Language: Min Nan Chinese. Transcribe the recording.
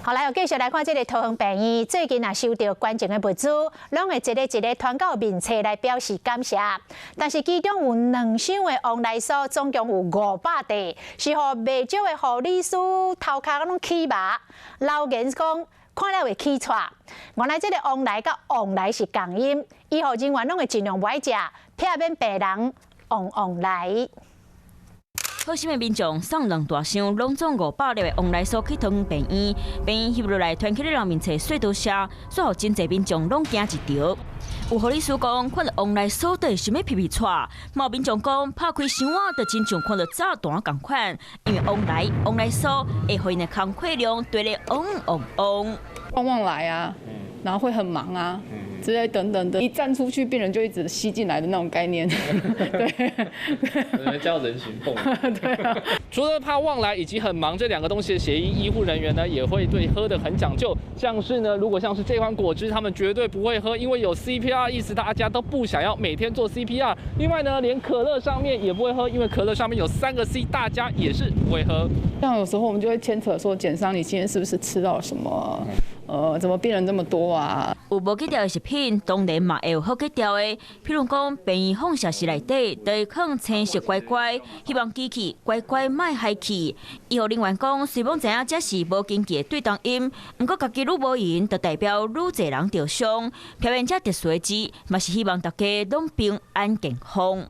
好來，繼續來看這个桃園病院，最近啊收著捐贈的物資，攏會一个一个傳到面冊來表示感謝。但是其中有兩箱的旺來酥，總共有500塊，是予袂少的護理師頭殼攏起麻，留言講看了會起掣。原來這个旺來佮旺來是仝音，醫護人員攏會盡量無愛食，避免病人旺旺來。好心的民眾送兩大箱，攏總500粒的旺來酥去桃園病院，病院翕落來傳去咧人面冊說多謝，煞予真濟民眾攏驚一趒。有護理師講，看著旺來酥就會想欲皮皮掣，嘛有民眾講，拍開箱仔就親像看著炸彈仝款，因為旺來旺來酥會予𪜶的工課量堆咧旺旺旺。旺旺來啊，然後會很忙啊，之類等等的，一站出去，病人就一直吸進來的那種概念，對，叫人形鳳。對啊。除了怕旺來以及很忙這兩個東西的諧音，醫護人員呢也會對喝的很講究。像是呢，如果像是這款果汁，他們絕對不會喝，因為有 CPR 意思，大家都不想要每天做 CPR。另外呢，連可樂上面也不會喝，因為可樂上面有三個 C，大家也是不會喝。像有時候我們就會牽扯說，檢傷你今天是不是吃到什麼？怎麼病人這麼多啊？有無格調的食品，當然嘛會有好格調的。譬如講，病院放射室內底都會囥青色乖乖，希望機器乖乖莫害去。醫護人員講，雖罔知影這是無根據的對同音，毋過家己愈無閒，就代表愈濟人著傷。避免這特殊的字，嘛是希望大家攏平安健康。